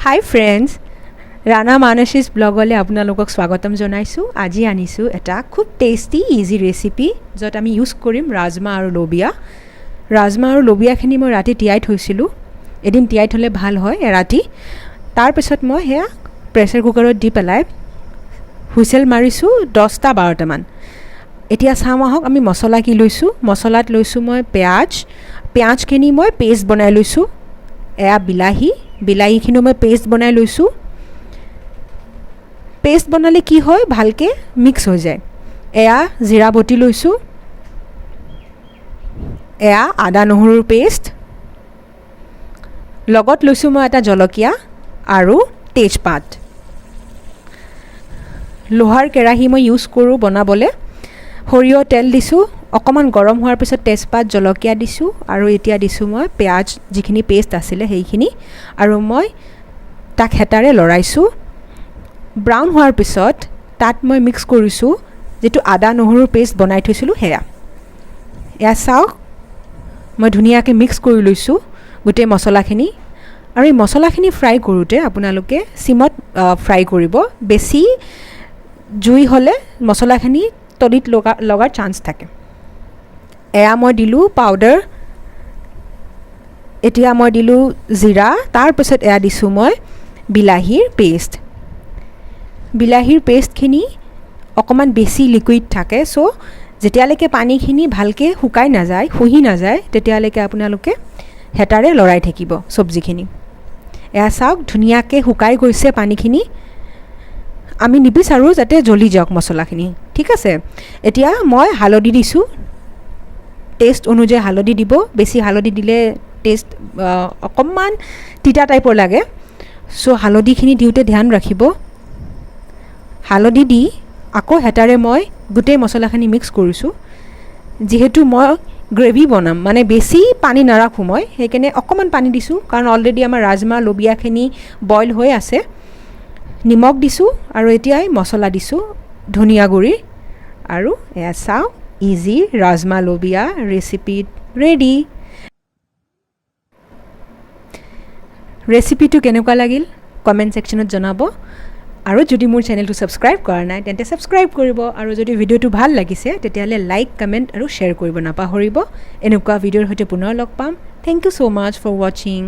হাই friends, Rana মানসিছ ব্লগলৈ আপোনালোকক স্বাগতম জনাইছোঁ। আজি আনিছোঁ এটা খুব টেষ্টি ইজি ৰেচিপি, য'ত আমি ইউজ কৰিম ৰাজমা আৰু লবিয়া। ৰাজমা আৰু লবিয়াখিনি মই ৰাতি তিয়াই থৈছিলোঁ। এদিন তিয়াই থ'লে ভাল হয়, এৰাতি। তাৰপিছত মই সেয়া প্ৰেছাৰ কুকাৰত দি পেলাই হুইচেল মাৰিছোঁ 10টা 12টামান। এতিয়া চাওঁ আহক আমি মছলা কি লৈছোঁ। মছলাত লৈছোঁ মই পিঁয়াজ। পিঁয়াজখিনি মই পেষ্ট বনাই লৈছোঁ। এয়া বিলাহী, বিলাহীখিনিও মই পেষ্ট বনাই লৈছোঁ। পেষ্ট বনালে কি হয়, ভালকৈ মিক্স হৈ যায়। এয়া জিৰা বটি লৈছোঁ। এয়া আদা নহৰুৰ পেষ্ট। লগত লৈছোঁ মই এটা জলকীয়া আৰু তেজপাত। লোহাৰ কেৰাহী মই ইউজ কৰোঁ বনাবলৈ। সৰিয়হ তেল দিছোঁ। অকণমান গৰম হোৱাৰ পিছত তেজপাত, জলকীয়া দিছোঁ আৰু এতিয়া দিছোঁ মই পিঁয়াজ, যিখিনি পেষ্ট আছিলে সেইখিনি, আৰু মই তাক হেতাৰে লৰাইছোঁ। ব্ৰাউন হোৱাৰ পিছত তাত মই মিক্স কৰিছোঁ যিটো আদা নহৰুৰ পেষ্ট বনাই থৈছিলোঁ সেয়া। এয়া চাওক, মই ধুনীয়াকৈ মিক্স কৰি লৈছোঁ গোটেই মছলাখিনি। আৰু এই মছলাখিনি ফ্ৰাই কৰোঁতে আপোনালোকে চিমত ফ্ৰাই কৰিব। বেছি জুই হ'লে মছলাখিনি তলিত লগাৰ চান্স থাকে। এয়া মই দিলোঁ পাউডাৰ। এতিয়া মই দিলোঁ জিৰা। তাৰপিছত এয়া দিছোঁ মই বিলাহীৰ পেষ্ট। বিলাহীৰ পেষ্টখিনি অকণমান বেছি লিকুইড থাকে, চ' যেতিয়ালৈকে পানীখিনি ভালকৈ শুকাই নাযায়, শুহি নাযায়, তেতিয়ালৈকে আপোনালোকে হেতাৰে লৰাই থাকিব চব্জিখিনি। এয়া চাওক, ধুনীয়াকৈ শুকাই গৈছে পানীখিনি। আমি নিবিচাৰোঁ যাতে জ্বলি যাওক মছলাখিনি। ঠিক আছে, এতিয়া মই হালধি দিছোঁ। টেষ্ট অনুযায়ী হালধি দিব। বেছি হালধি দিলে টেষ্ট অকণমান তিতা টাইপৰ লাগে, চ' হালধিখিনি দিওঁতে ধ্যান ৰাখিব। হালধি দি আকৌ হেতাৰে মই গোটেই মছলাখিনি মিক্স কৰিছোঁ। যিহেতু মই গ্ৰেভি বনাম, মানে বেছি পানী নাৰাখোঁ মই, সেইকাৰণে অকণমান পানী দিছোঁ, কাৰণ অলৰেডি আমাৰ ৰাজমাহ, লবিয়াখিনি বইল হৈ আছে। নিমখ দিছোঁ আৰু এতিয়াই মছলা দিছোঁ, ধনিয়া গুড়ি। আৰু এয়া চাওক, easy rajma Lobia recipe ready. ৰেচিপিটো কেনেকুৱা লাগিল কমেণ্ট ছেকশ্যনত জনাব। আৰু যদি মোৰ চেনেলটো ছাবস্ক্ৰাইব কৰা নাই, তেন্তে ছাবস্ক্ৰাইব কৰিব। আৰু যদি ভিডিঅ'টো ভাল লাগিছে, তেতিয়াহ'লে লাইক, কমেণ্ট আৰু শ্বেয়াৰ কৰিব নাপাহৰিব। এনেকুৱা ভিডিঅ'ৰ সৈতে পুনৰ লগ পাম। Thank you so much for watching.